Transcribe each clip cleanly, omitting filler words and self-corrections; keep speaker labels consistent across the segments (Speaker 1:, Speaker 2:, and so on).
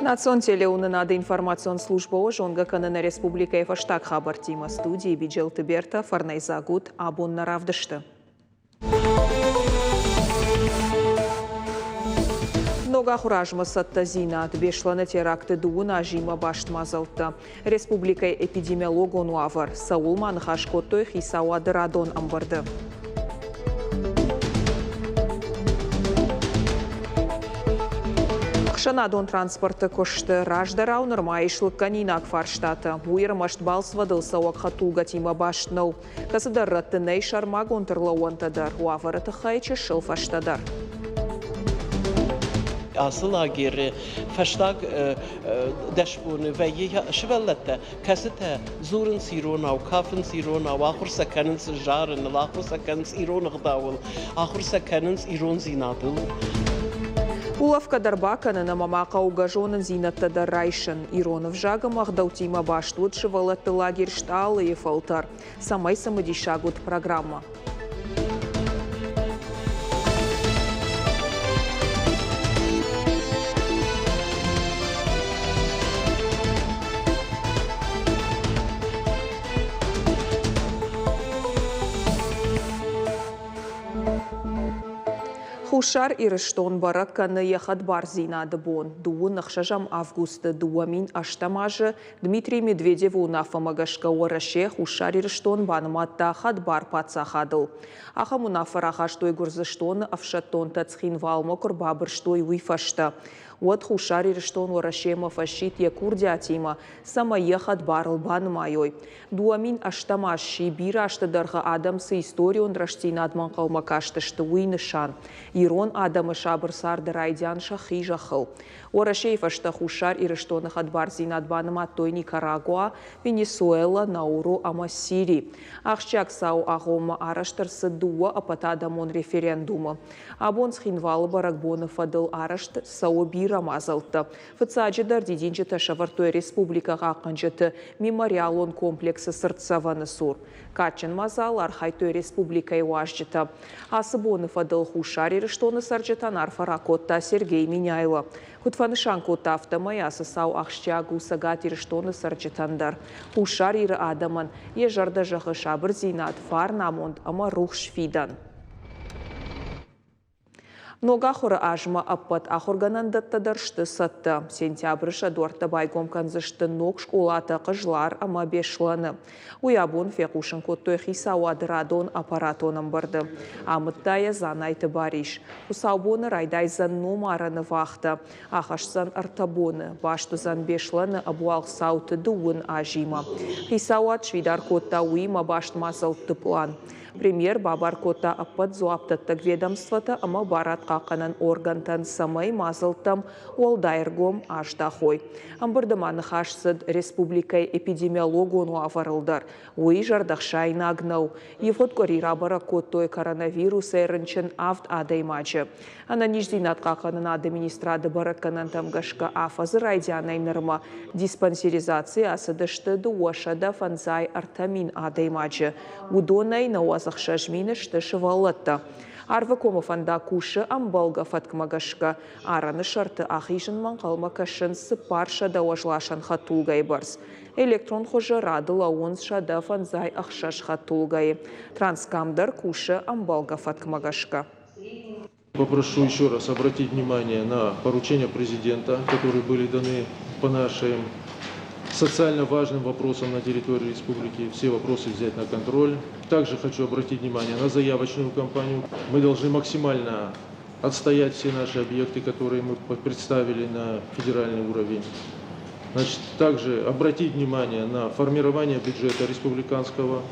Speaker 1: Национ телеуынынады информацион службӕ у зонгӕ кӕны нӕ республикӕйы фӕстаг хабӕрттимӕ. Студийы Биджелты Берта, фӕрнӕйдзаг ут, абон нӕ равдысты. Ног ахуыразмӕ цӕттӕдзинад Беслӕны теракты дыууын азимӕ баст мадзӕлттӕ. Республикӕйы эпидемиологон уавӕр, цӕуыл ма ныхас кодтой хицауады радон ӕмбырды. Ӕхсӕнадон транспорты куысты раздӕрау нырма ис лыггӕнинаг фарстатӕ. Уый ӕрмӕст балцвӕдыл цӕуӕг хӕдтулгӕтимӕ баст нӕу. Кӕцыдӕр рӕтты нӕй сӕрмагонд ӕрлӕууӕнтӕ дӕр, уавӕры тыххӕй чысыл фӕстӕдӕр.
Speaker 2: Ацы лагеры фӕстаг 10 боны вӕййы сывӕллӕттӕ, кӕцытӕ дзурынц иронау, кафынц иронау, ахуыр сӕ кӕнынц зарыныл, ахуыр сӕ кӕнынц ирон ӕгъдауыл, ахуыр сӕ кӕнынц ирондзинадыл.
Speaker 1: Улӕфгӕ дӕр бакӕнын ӕмӕ ма хъӕугӕ зонындзинӕдтӕ дӕр райсын. Ирон ӕвзаг ӕмӕ ӕгъдӕуттимӕ баст уыд сывӕллӕтты лагерь «Стъалы-йы» фӕлтӕр. Цӕмӕй цымыдисаг уыд программӕ. Хуссар Ирыстон бӕрӕг кӕны йӕ хӕдбардзинады бон. Дыууын ӕхсӕзӕм августы 2008 азы Дмитрий Медведевы уынаффӕмӕ гӕсгӕ Уӕрӕсе Хуссар Ирыстон банымадта хӕдбар паддзахадыл. Ахӕм уынаффӕ рахастой Гуырдзыстоны ӕфсӕддонтӕ Цхинвалмӕ куы рбабырстой, уый фӕстӕ. Уӕд Хуссар Ирыстон Уӕрӕсемӕ фӕсидт йӕ курдиатимӕ, цӕмӕй йӕ хӕдбарыл банымайой. 2008 аз сси бирӕ азты дӕргъы адӕм цы историон рӕстдзинадмӕ ӕнхъӕлмӕ кастысты, уый нысан. Ирон адӕмы сабыр царды райдиан сӕхи зӕххыл. Уӕрӕсейы фӕстӕ Хуссар Ирыстоны хӕдбардзинад банымадтой Никарагуа, Венесуэла, Науру ӕмӕ Сири. Ахсджиаг цауы агъоммӕ арӕзт ӕрцыд дыууӕ ӕппӕтадӕмон референдумы. Абон Цхинвалы бӕрӕгбоны фӕдыл арӕзт цӕуы бирӕ мадзӕлттӕ. Фыццаджыдӕр дидинджытӕ сӕвӕрдтой республикӕ хъахъхъӕнджыты мемориалон комплексы цыртдзӕвӕны цур. Кадджын мадзалы архайдтой республикӕйы уазджытӕ. Ацы боны фӕдыл Хуссар Ирыстоны цӕрджытӕн арфӕ ракодта Сергей Меняйло. Куыд фӕнысан кодта, афтӕмӕй ацы цау ахсджиаг у Цӕгат Ирыстоны цӕрджытӕн дӕр. Хуссар Иры адӕмӕн йӕ зӕрдӕ зӕгъы сабырдзинад, фарнамонд ӕмӕ рухс фидӕн. Ног ахуыры азмӕ ӕппӕт ахуыргӕнӕндӕттӕ дӕр сты цӕттӕ. Сентябры сӕ дуӕрттӕ байгом кӕндзысты ног скъолатӕ Хъызлар ӕмӕ Беслӕны. Уый абон фехъусын кодтой хицауады радон аппаратон ӕмбырды. Амыдта йӕ Дзанайты Барис. Хуыцаубоны райдайдзӕн номарӕны вахтӕ. Ахӕсдзӕн ӕртӕ боны. Баст уыдзӕн Беслӕны ӕбуалгъ цауты дыууын азимӕ. Хицауад сфидар кодта уыимӕ баст мадзӕлтты пълан. Премьер бабар кодта ӕппӕт дзуапдӕттӕг ведомствотӕ ӕмӕ барадхъахъхъӕнӕн органтӕн, цӕмӕй мадзӕлттӕм уӕлдай ӕргом аздахой. Ӕмбырды ма ныхас цыд республикӕйы эпидемиологон уавӕрыл дӕр. Уый зӕрдӕхсаинаг нӕу. Ивгъуыд къуыри рабӕрӕг кодтой коронавирусӕй рынчын авд адӕймаджы. Ӕнӕниздзинад хъахъхъӕнынады министрады бӕрӕггӕнӕнтӕм гӕсгӕ афӕдзы райдианӕй нырмӕ диспансеризаци ацыдысты 253 000 адӕймаджы. Уыдонӕй 96 000 сты сывӕллӕттӕ. Арвыкомы фӕндаг кусы ӕмбӕлгӕ фӕткмӕ гӕсгӕ. Арӕны сӕрты ахизынмӕ ӕнхъӕлмӕ кӕсынц 400 уӕзласӕн хӕдтулгӕйы бӕрц. Электрон хуызы рады лӕууынц 156 хӕдтулгӕйы. Транскам дӕр кусы ӕмбӕлгӕ фӕткмӕ гӕсгӕ.
Speaker 3: Попрошу еще раз обратить внимание на поручения президента, которые были даны по нашим социально важным вопросам на территории республики, все вопросы взять на контроль. Также хочу обратить внимание на заявочную кампанию. Мы должны максимально отстоять все наши объекты, которые мы представили на федеральный уровень. Значит, также обратить внимание на формирование бюджета республиканского,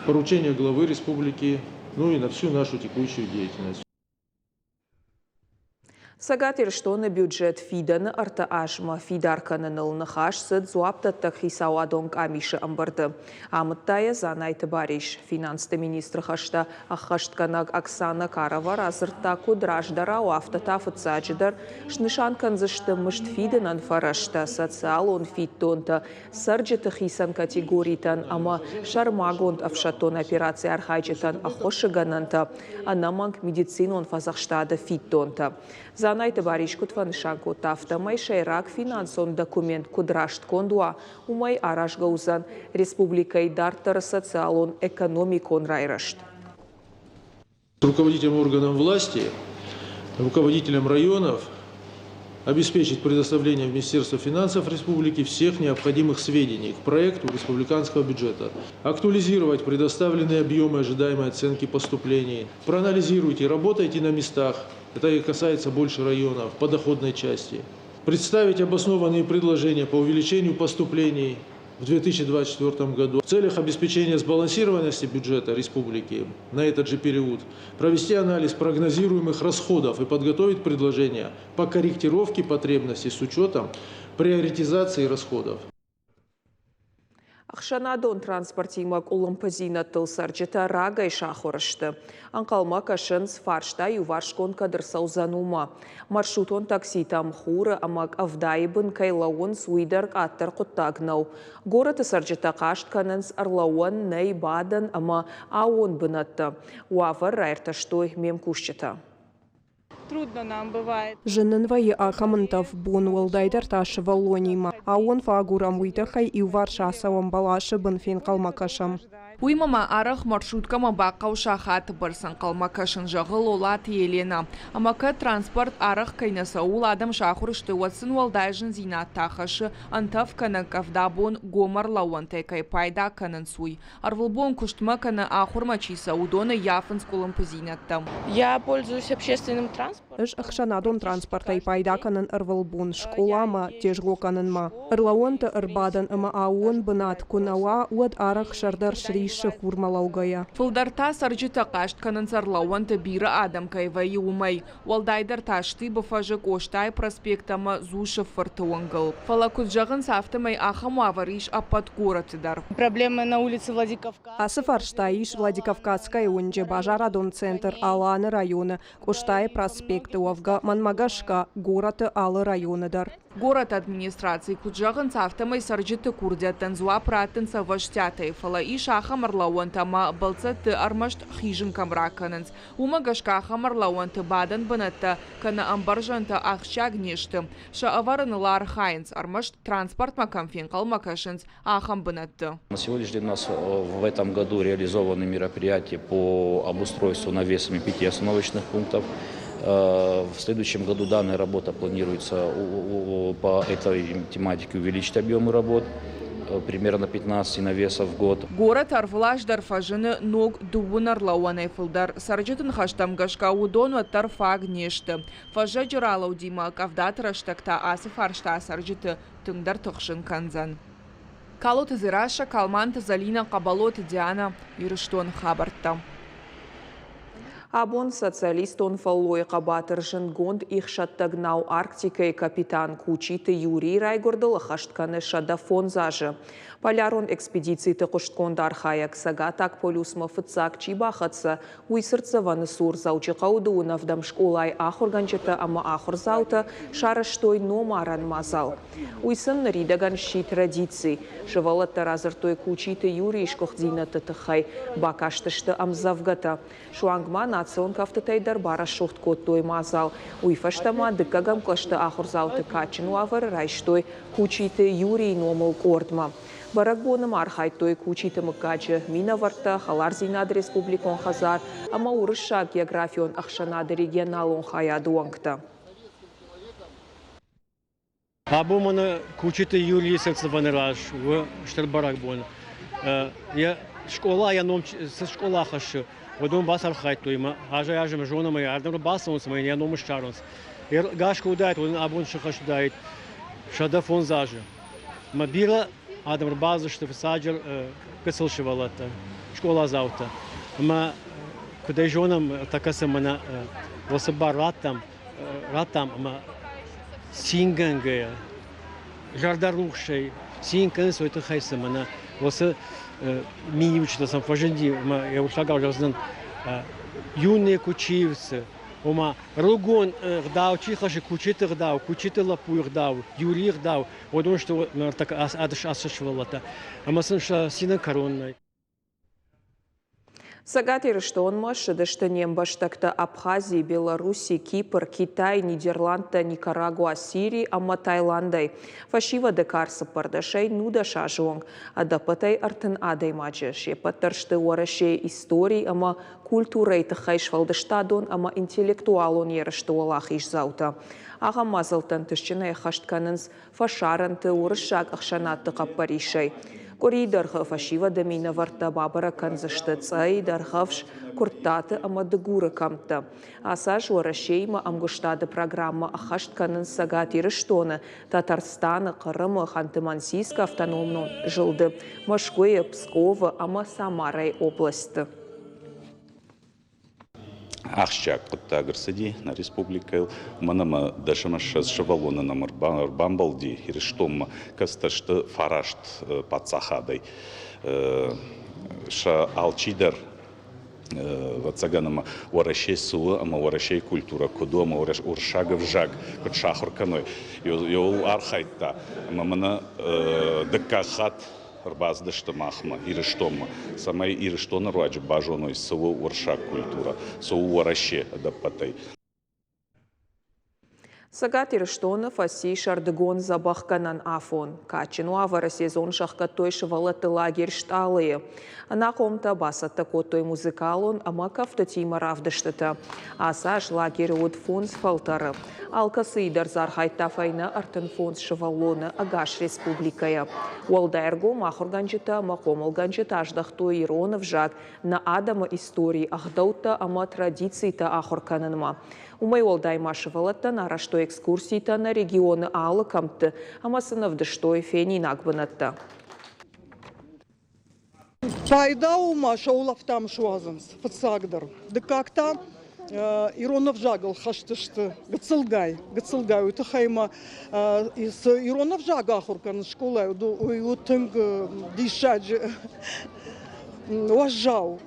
Speaker 3: поручение главы республики, ну и на всю нашу текущую деятельность.
Speaker 1: Цӕгат Ирыстоны бюджет фидӕны ӕртӕ азмӕ фидар кӕныныл ныхас цыд дзуапдӕттӕг хицауадон къамисы ӕмбырды. Амыдта йӕ Дзанайты Барис. Финансты министры хӕстӕ ӕххӕстгӕнӕг Оксана Карова радзырдта, куыд раздӕрау, афтӕ та фыццаджыдӕр снысан кӕндзысты мызд фидынӕн фӕрӕзтӕ, социалон фиддонтӕ, цӕрджыты хицӕн категоритӕн ӕмӕ сӕрмагонд ӕфсӕддон операцийы архайджытӕн ӕххуысы гӕнӕнтӕ, ӕнӕмӕнг медицинон фӕдзӕхстады фиддонтӕ. Дзанайты Барис куыд фӕнысан кодта, афтӕмӕй сӕйраг финансон документ куыд растгонд уа, уымӕй аразгӕ уыдзӕн республикӕйы дарддӕры социалон-экономикон райрӕзт.
Speaker 3: Руководителям органов власти, руководителям районов обеспечить предоставление в Министерство финансов республики всех необходимых сведений к проекту республиканского бюджета, актуализировать предоставленные объемы ожидаемой оценки поступлений, проанализируйте, работайте на местах, это и касается больше районов, по доходной части, представить обоснованные предложения по увеличению поступлений в 2024 году. В целях обеспечения сбалансированности бюджета республики на этот же период провести анализ прогнозируемых расходов и подготовить предложения по корректировке потребностей с учетом приоритизации расходов.
Speaker 1: Ӕхсӕнадон транспортимӕ къуылымпыдзинӕдтыл цӕрджытӕ рагӕй сахуыр сты. Ӕнхъӕлмӕ кӕсынц, фарста иуварсгонд кӕд ӕрцӕудзӕн, уымӕ. Маршрутон такситӕм хуры ӕмӕ къӕвдайы бын кӕй лӕууынц, уый дӕр къаддӕр хъуыддаг нӕу. Горӕты цӕрджытӕ хъаст кӕнынц, ӕрлӕууӕн нӕй бадӕн ӕмӕ аууон бынӕттӕ. Уавӕр раиртӕстой ме мкусджытӕ.
Speaker 4: Трудно нам бывает.
Speaker 5: Зын нын вӕййы ахӕм ӕнтӕф бон, уӕлдайдӕр та сывӕллонимӕ. Аууон фӕагурӕм, уый тыххӕй иуварс ацӕуӕм, бӕласы бын фенхъӕлмӕ кӕсӕм.
Speaker 6: Уыимӕ ма арӕх маршруткӕмӕ бахъӕуы сахаты бӕрц ӕнхъӕлмӕ кӕсын, зӕгъы Лолаты Еленӕ. Ӕмӕ кӕд транспорт арӕх кӕй нӕ цӕуы, ууыл адӕм сахуыр сты, уӕд сын уӕлдай зындзинад та хӕссы, ӕнтӕф кӕнӕ къӕвда бон гом ӕрлӕууӕнтӕй кӕй пайда кӕнынц, уый. Ӕрвылбон куыстмӕ кӕнӕ ахуырмӕ чи цӕуы, уыдон ӕййафынц къуылымпыдзинӕдтӕ.
Speaker 4: Я пользуюсь общественным транспортом.
Speaker 5: Ӕз ӕхсӕнадон транспортӕй пайда кӕнын ӕрвылбон скъоламӕ, тезгъо кӕнынмӕ. Ӕрлӕууӕнты ӕрбадӕн ӕмӕ аууон бынат куы нӕ уа, уӕд арӕх сӕрдар сриссы хурмӕ лӕугӕйӕ.
Speaker 6: Фылдӕр та цӕрджытӕ хъаст кӕнынц ӕрлӕууӕнты бирӕ адӕм кӕй вӕййы, уымӕй. Уӕлдайдӕр та Штыбы фӕзы Къостайы проспект ӕмӕ Дзусы-фырты уынгыл. Фӕлӕ куыд зӕгъынц, афтӕмӕй ахӕм уавӕр ис ӕппӕт горӕты дӕр.
Speaker 4: Проблемы на улице Владикавказ.
Speaker 5: Ацы фарста ис Владикавказскӕйы уынджы базарадон центр Аланы районы Къостайы проспекты уӕвгӕ, мӕнмӕ гӕсгӕ, горӕты алы районы дӕр.
Speaker 6: Горӕты администрацийы куыд зӕгъынц, афтӕмӕй цӕрджыты курдиӕттӕн дзуапп раттынц ӕвӕстиатӕй, фӕлӕ ис ахӕм ӕрлӕууӕнтӕ ӕмӕ бӕлццӕтты ӕрмӕст хизын кӕм ракӕнынц. Уымӕ гӕсгӕ ахӕм ӕрлӕууӕнты бадӕн бынӕттӕ кӕнӕ ӕмбӕрзӕнтӕ ахсджиаг не сты. Сӕ ӕвӕрыныл архайынц, ӕрмӕст транспортмӕ кӕм фенхъӕлмӕ кӕсынц, ахӕм бынӕтты.
Speaker 7: На сегодняшний день у нас в этом году реализованы мероприятия по обустройству навесами пяти остановочных пунктов. В следующем году данная работа планируется по этой тематике увеличить объемы работ примерно 15 навесов в год.
Speaker 6: Горӕт ӕрвылаз дӕр фӕзыны ног дыууын ӕрлӕууӕнӕй фылдӕр. Цӕрджыты ныхӕстӕм гӕсгӕ уыдон уӕддӕр фаг не сты. Фӕззӕджы ралӕудимӕ къӕвдаты рӕстӕг та ацы фарста цӕрджыты тынгдӕр тыхсын кӕндзӕн. Калоты Дзерассӕ, Калманты Зӕлинӕ, Хъӕбӕлоты Дианӕ, Ирыстоны хабӕрттӕ.
Speaker 1: Абон социалистон фӕллойы хъӕбатыр зындгонд ихсӕттӕг нау Арктикӕйы капитан Кучиты Юрийы райгуырдыл ӕххӕст кӕны 105 азы. Полярон экспедициты хъуыстгонд архайӕг Цӕгатаг полюсмӕ фыццаг чи бахӕццӕ, уый цыртдзӕвӕны цур Дзӕуджыхъӕуы дыууын ӕвдӕм скъолайы ахуыргӕнджытӕ ӕмӕ ахуырдзаутӕ сарӕзтой номарӕн мадзал. Уый сын ныридӕгӕн сси традици. Сывӕллӕттӕ радзырдтой Кучиты Юрийы сгуыхтдзинӕдты тыххӕй, бакастысты ӕмдзӕвгӕтӕ. Суанг ма национ кӕфтытӕй дӕр барӕсугъд кодтой мадзал. Уый фӕстӕ ма дыккӕгӕм кълӕсты ахуырдзауты кадджын уавӕры райстой Кучиты Юрийы номыл къордмӕ. Бӕрӕгбоны ма архайдтой Кучиты мыггаджы минӕвӕрттӕ, Хӕлардзинады республикон хӕдзар ӕмӕ Уырыссаг географион ӕхсӕнады регионалон хайады уӕнгтӕ.
Speaker 8: Абон мӕнӕ Кучиты Юрийы цыртдзӕвӕны раз у стыр бӕрӕгбон. Йӕ скъола йӕ ном цы скъола хӕссы, уыдон бацархайдтой ӕмӕ азӕй-азмӕ зонӕм ӕй, ардӕм ӕрбацӕуынц ӕмӕ йын йӕ ном ссарынц. Гас куы уыдаид, уӕд ын абон сыхӕст уыдаид 105 азы. Ӕмӕ бирӕ адӕм ӕрбацыдысты фыццаджы гыццыл сывӕллӕттӕ, скъоладзаутӕ. Ӕмӕ куыд ӕй зонӕм, тӕккӕ сын мӕнӕ уыцы бар радтам, радтам ӕмӕ цингӕнгӕйӕ, зӕрдӕрухсӕй цин кӕнынц, уый тыххӕй сын мӕнӕ уыцы миниуджытӕ сӕм фӕзынди ӕмӕ йӕ уырыссагау зӕгъдзынӕн юные кучиевцы, ома рыгон ӕгъдау чи хӕссы, Кучиты ӕгъдау, Кучиты лӕппуйы ӕгъдау, Юрийы ӕгъдау, уыдон сты ныртӕккӕ ацы сывӕллӕттӕ ӕмӕ сын сӕ цинӕн кӕрон нӕй.
Speaker 1: Цӕгат Ирыстонмӕ ссыдысты не мбӕстӕгтӕ Абхази, Белорусси, Кипр, Китай, Нидерландтӕ, Никарагуа, Сири ӕмӕ Таиландӕй. Фӕсивӕды кар цыппӕрдӕсӕй 19 азы онг. Ӕдӕппӕтӕй 30 адӕймаджы. Се ппӕт дӕр сты Уӕрӕсейы истори ӕмӕ культурӕйы тыххӕй сфӕлдыстадон ӕмӕ интеллектуалон ерысты уӕлахиздзаутӕ. Ахӕм мадзӕлттӕ ӕнтыстджынӕй ӕххӕст кӕнынц фӕсарӕнты уырыссаг ӕхсӕнадты хъӕппӕрисӕй. Къуырийы дӕргъы фӕсивӕды минӕвӕрттӕ бабӕрӕг кӕндзысты Цъӕй, Дӕргъӕвс, Куырттаты ӕмӕ Дыгуры кӕмттӕ. Ацы аз Уӕрӕсеимӕ ӕмгуыстады программӕ ӕххӕст кӕнынц Цӕгат Ирыстоны, Татарстаны, Хъырымы, Ханты-Мансийскы автономон зылды, Мӕскуыйы, Псковы ӕмӕ Самарӕйы облӕстты.
Speaker 9: Ахсджиаг хъуыддаг ӕрцыди нӕ республикӕйыл, уымӕн ӕмӕ 20 сывӕллоны нӕм ӕрбамбӕлди Ирыстонмӕ, кӕцытӕ сты фараст паддзахадӕй. Сӕ алчидӕр, ӕвӕццӕгӕн, ӕмӕ Уӕрӕсе цы у ӕмӕ Уӕрӕсейы культурӕ куыд у ӕмӕ уырыссаг ӕвзаг куыд сахуыр кӕной, иуыл архайдта. Ӕмӕ мӕнӕ дыккаг хатт ӕрбацыдысты махмӕ, Ирыстонмӕ, цӕмӕй Ирыстоны руаджы базоной, цы у уырыссаг культурӕ, цы у Уӕрӕсе ӕдӕппӕтӕй.
Speaker 1: Цӕгат Ирыстоны фӕци сӕрдыгон дзӕбӕхгӕнӕн афон. Кадджын уавӕры сезон сӕхгӕдтой сывӕллӕтты лагерь «Стъалы-йы». Ӕнахъомтӕ бацӕттӕ кодтой музыкалон ӕмӕ кӕфтытимӕ равдыстытӕ. Ацы аз лагеры уыд фондз фӕлтӕры. Алкӕцыйы дӕр дзы архайдта фӕйнӕ 35 сывӕллоны ӕгас республикӕйӕ. Уӕлдай ӕргом ахуыргӕнджытӕ ӕмӕ хъомылгӕнджытӕ аздӕхтой ирон ӕвзаг, нӕ адӕмы истори, ӕгъдӕуттӕ ӕмӕ традицитӕ ахуыр кӕнынмӕ. Уымӕй уӕлдай ма сывӕллӕттӕн арӕзтой экскурситӕ нӕ регионы алы кӕмтты ӕмӕ сын ӕвдыстой фенинаг бынӕттӕ.
Speaker 10: Пайда у ма сӕ улӕфтӕм суадзынц, фыццагдӕр. Дыккаг та ирон ӕвзагыл хӕст сты гыццылгай, гыццылгай. Уый тыххӕй ма цы ирон ӕвзаг ахуыр кӕнын скъолайы, уый у тынг диссаджы уӕззау.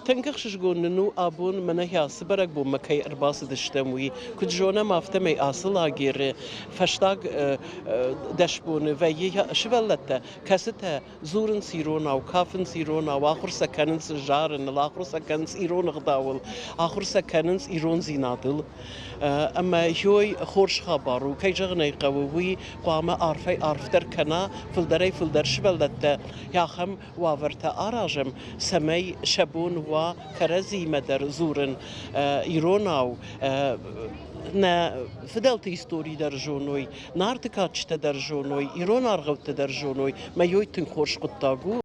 Speaker 2: Тынг ӕхсызгон нын у абон мӕнӕ ацы бӕрӕгбонмӕ кӕй ӕрбацыдыстӕм, уый. Куыд зонӕм, афтӕмӕй ацы лагеры фӕстаг 10 боны вӕййы сывӕллӕттӕ, кӕцытӕ дзурынц иронау, кафынц иронау, ахуыр сӕ кӕнынц зарыныл, ахуыр сӕ кӕнынц ирон ӕгъдауыл, ахуыр сӕ кӕнынц ирондзинадыл. Ӕмӕ ёй хорз хабар у, кӕй зӕгъын ӕй хъӕуы, уый хъуамӕ арфӕй-арфдӕр кӕна, фылдӕрӕй-фылдӕр сывӕллӕттӕ ахӕм уавӕртӕ аразӕм, цӕмӕй сӕ бон уа кӕрӕдзиимӕ дӕр дзурын иронау, нӕ фыдӕлты истори дӕр зоной, Нарты кадджытӕ дӕр зоной, ирон аргъӕуттӕ дӕр зоной, мӕ ёй тынг хорз хъуыддаг у.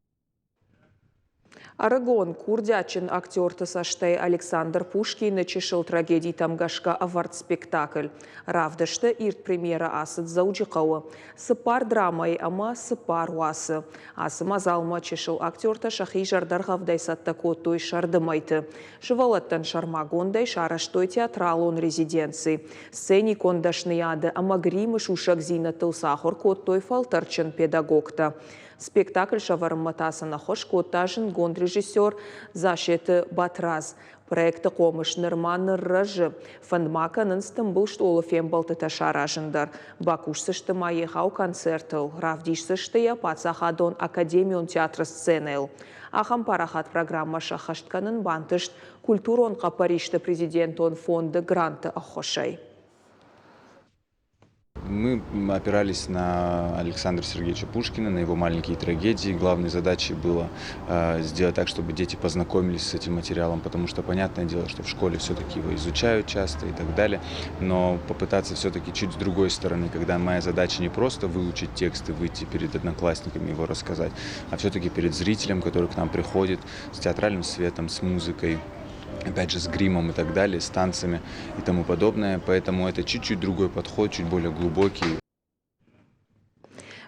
Speaker 1: Ӕрыгон, курдиатджын актерты цӕстӕй Александр Пушкины чысыл трагедитӕм гӕсгӕ ӕвӕрд спектакль. Равдысты ирд премьерӕ ацыд Дзӕуджыхъӕуы. Цыппар драмӕйы ӕмӕ цыппар уацы. Ацы мадзалмӕ чысыл актертӕ сӕхи зӕрдӕргъӕвдӕй цӕттӕ кодтой сӕрды мӕйты. Сывӕллӕттӕн сӕрмагондӕй сарӕзтой театралон резиденци. Сценикон дӕсныйады ӕмӕ гримы сусӕгдзинӕдтыл сӕ ахуыр кодтой фӕлтӕрдджын педагогтӕ. Спектакль сӕвӕрынмӕ та сын ӕххуыс кодта зындгонд режиссер Засеты Батрадз. Проекты хъомыс нырма ныррӕзы. Фӕнд ма кӕнынц тымбыл стъолы фембӕлдтытӕ саразын дӕр. Бакусдзысты ма егъау концертыл, равдисдзысты йӕ паддзахадон академион театры сценӕйыл. Ахӕм парахат программӕ сӕххӕст кӕнын бантыст культурон хъӕппӕристы президентон фонды гранты ӕххуысӕй.
Speaker 11: Мы опирались на Александра Сергеевича Пушкина, на его маленькие трагедии. Главной задачей было сделать так, чтобы дети познакомились с этим материалом, потому что понятное дело, что в школе все-таки его изучают часто и так далее, но попытаться все-таки чуть с другой стороны, когда моя задача не просто выучить текст и выйти перед одноклассниками его рассказать, а все-таки перед зрителем, который к нам приходит с театральным светом, с музыкой, опять же, с гримом и так далее, с танцами и тому подобное. Поэтому это чуть-чуть другой подход, чуть более глубокий.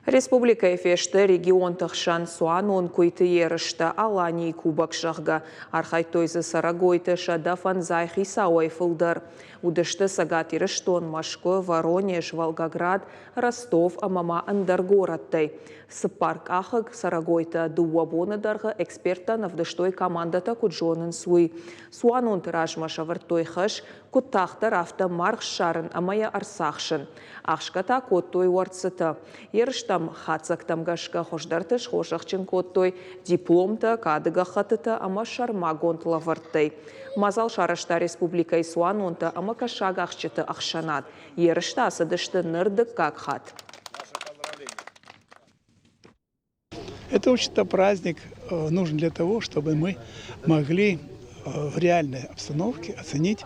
Speaker 1: Республикӕйы фесты регионты хсӕн цуанон куыйты ерыстӕ Аланийы кубок, зӕгъгӕ. Архайдтой дзы цӕрӕгойты 150 хицауӕй фылдӕр. Уыдысты Цӕгат Ирыстон, Мӕскуы, Воронеж, Волгоград, Ростов ӕмӕ ма ӕндӕр горӕттӕй. Цыппаркъахыг цӕрӕгойтӕ дыууӕ боны дӕргъы эксперттӕн ӕвдыстой командӕтӕ куыд зонынц, уый. Цуанонты размӕ сӕвӕрдтой хӕс, куыд тагъддӕр, афтӕ маргъ ссарын ӕмӕ йӕ ӕрцахсын. Ахсгӕ та кодтой уӕрццытӕ. Ерыстӕм Ерыстӕм хатдзӕгтӕм гӕсгӕ хуыздӕрты схорзӕхджын кодтой дипломтӕ, кады гӕххӕттытӕ ӕмӕ сӕрмагонд лӕвӕрттӕй. Мадзал сарӕзта республикӕйы цуанонтӕ ӕмӕ кӕсагахсджыты ӕхсӕнад. Ерыстӕ ацыдысты ныр дыккаг хатт.
Speaker 12: Это, в общем-то, праздник нужен для того, чтобы мы могли в реальной обстановке оценить,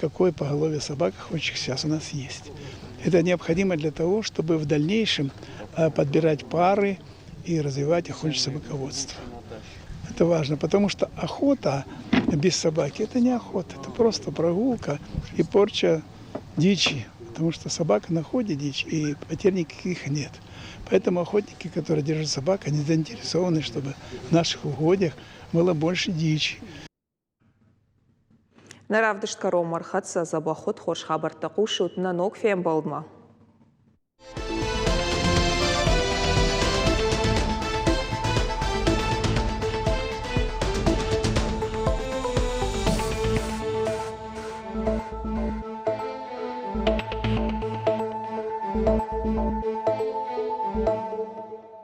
Speaker 12: какое поголовье собак охотничьих сейчас у нас есть. Это необходимо для того, чтобы в дальнейшем подбирать пары и развивать охотничье собаководство. Это важно, потому что охота без собаки – это не охота, это просто прогулка и порча дичи, потому что собака находит дичь, и потерь никаких нет. Поэтому охотники, которые держат собак, они заинтересованы, чтобы в наших угодьях было больше дичи.
Speaker 1: Нӕ равдыст кӕронмӕ ӕрхӕццӕ дзӕбӕх уыд хорз хабӕрттӕ хъусут нӕ ног фембӕлдмӕ.